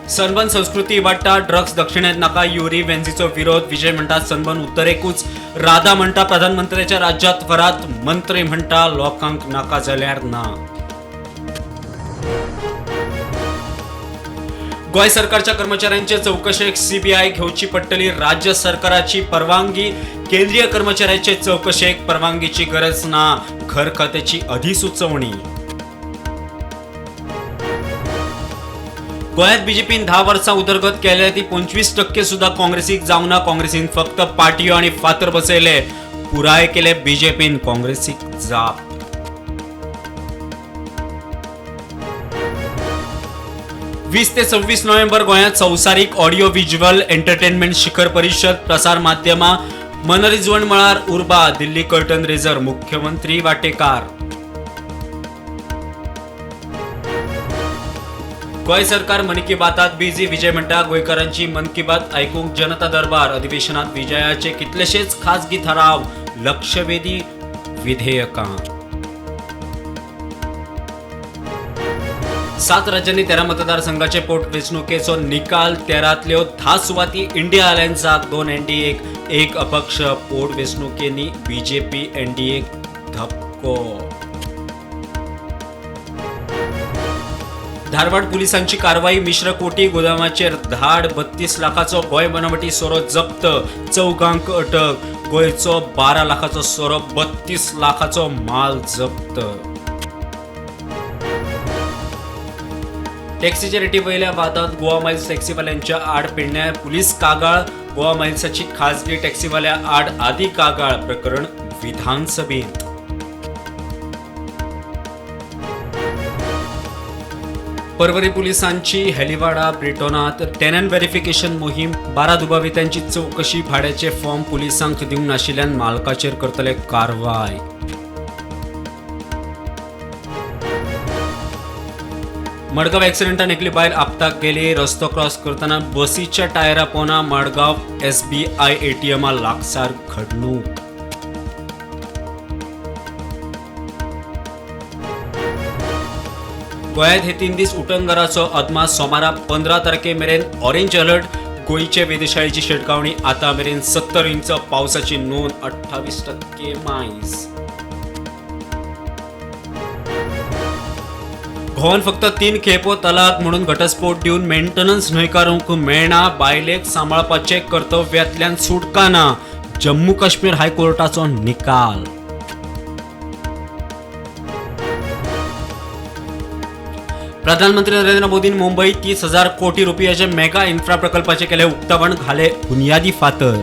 Sunburn संस्कृती वाडटा, drugs दक्षिणेत नाका, युरी वेन्झीचो विरोध. विजय म्हणटा सनबर्न उत्तरेकूच. राधा म्हणटा प्रधानमंत्र्याच्या राज्यात व्हरात. मंत्री म्हणटा लोकांक नाका जाल्यार ना. गोंय सरकारच्या कर्मचाऱ्यांचे चवकशेक सीबीआय घेवची पडटली राज्य सरकाराची परवानगी. केंद्रीय कर्मचाऱ्यांचे चवकशेक परवानगीची गरज ना, घर खात्याची अधिसुचोवणी. गोंयांत बीजेपीन 10 वर्सां उदरगत केल्या ती 25% सुद्दां काँग्रेसीक जावंक ना. काँग्रेसीन फक्त पाटयो आनी फातर बसयले, पुराय केले बीजेपीन. काँग्रेसीक जाप. 20 ते 26 नोव्हेंबर गोंयांत संवसारीक ऑडियो व्हिज्युअल एंटरटेनमेंट शिखर परिशद. प्रसार माध्यमां मनरिजवण मळार उर्बा. दिल्ली कर्टन रेजर, मुख्यमंत्री वाटेकार. गोंय सरकार मन की बातात बिझी. विजय म्हणटा गोंयकारांची मन की बात आयकूंक जनता दरबार. अधिवेशनात विजयाचे कितलेशेच खाजगी थाराव, लक्षवेधी विधेयकां. 7 राज्यांनी 13 मतदारसंघाचे पोटवेंचणुकेचो निकाल. 13तल्यो 10 सुवाती इंडिया अलायन्साक, 2 एनडीएक, 1 अपक्ष. पोटवेंचणुकेंनी बीजेपी एनडीएक धपको. धारवाड पुलिसांची कारवाई. मिश्र कोटी गोदामाचेर धाड. 32 लाखाचो गोंय बनावटी सोरो जप्त, 4 अटक. गोंयचो 12 लाखाचो सोरो, 32 लाखाचो माल जप्त. टॅक्सीच्या रेटी वयल्या वादात गोवा मायल्स टॅक्सीवाल्यांच्या आड पेडण्यां पुलीस कागाळ. गोवा मायल्साची खाजगी टॅक्सीवाल्या आड आदी कागाळ. प्रकरण विधानसभेंत. परवरी पुलिसांची हेलिवाडा ब्रिटोनात टेनंट व्हेरिफिकेशन मोहीम. 12 दुबावितांची चवकशी. भाड्याचे फॉर्म पुलिसांक दिवंक नाशिल्ल्यान मालकाचेर करतले कारवाय. मडगांव एक्सिडेंटान एकली बायल आपताक गेली. रस्तो क्रॉस करतना बसीच्या टायरा पोना. मडगांव SBI ATM लागसार घडणूक. गोंयांत हे 3 दीस उटंगराचो अदमास. सोमारा 15 तारखे मेरेन ऑरेंज अलर्ट. गोंयचे वेधशाळेची शिटकावणी. आतां मेरेन 70 इंच पावसाची नोंद, 28% मायज. घोवान फक्त 3 खेपो तलाक म्हणून घटस्फोट दिवन मेंटेनन्स न्हयकारूंक मेळना. बायलेक सांबाळपाचे कर्तव्यांतल्यान सुटका ना. जम्मू काश्मीर हायकोर्टाचो निकाल. प्रधानमंत्री नरेंद्र मोदीन मुंबईत 30,000 कोटी रुपयाचे मेगा इन्फ्रा प्रकल्पाचे केले उक्तावण, घाले बुनियादी फातर.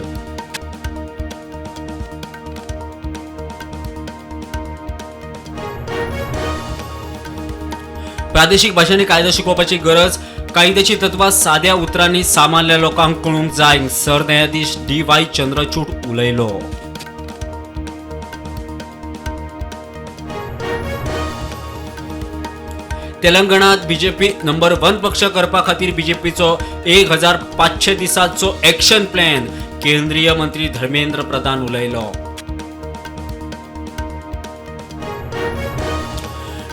प्रादेशिक भाषांनी कायदो शिकोवपाची गरज. कायद्याची तत्वां साद्या उतरांनी सामान्य लोकांक कळूंक जाय. सरन्यायाधीश DY Chandrachud उलयलो. तेलंगणात बीजेपी नंबर 1 पक्ष करपा खातीर बीजेपीचो 1500 दिसांचो एक्शन प्लॅन. केंद्रीय मंत्री धर्मेंद्र प्रधान उलयलो.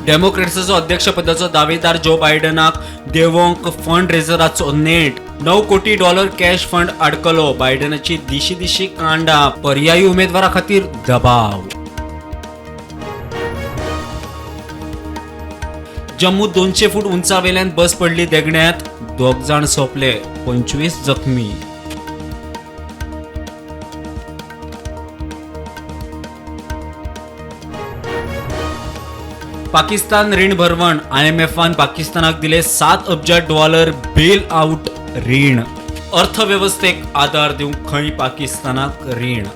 डेमोक्रेट्साचो अध्यक्षपदाचो दावेदार जो बायडनाक देवोंक फंड रेजराचो नेट. $9 कोटी कॅश फंड अडकलो. बायडनाची दिशी दिशी कांडा, पर्यायी उमेदवारा खातीर दबाव. जम्मू 200 फूट उंचावेल्यान बस पडली देगण्यात, 2 जाण सोंपले, 25 जखमी. पाकिस्तान रीण भरवण. IMFान पाकिस्तानाक दिले $7 अब्ज बेल आउट रीण. अर्थवेवस्थेक आदार दिवंक खंय पाकिस्तानाक रीण.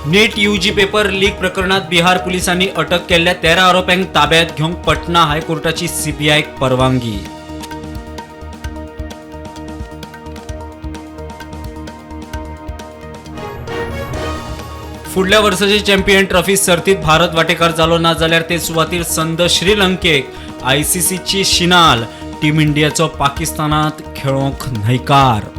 नीट UG paper leak प्रकरणात बिहार पुलिसांनी अटक केल्ल्या 13 आरोप्यांक ताब्यात घेवंक पटना हायकोर्टाची सीबीआयक परवानगी. फुडल्या वर्साचे चॅम्पियन ट्रॉफी सर्तीत भारत वाटेकार जालो ना जाल्यार ते सुवातीर संद श्रीलंकेक. ICCची शिनाल. टीम इंडियाचो पाकिस्तानात खेळोंक न्हयकार.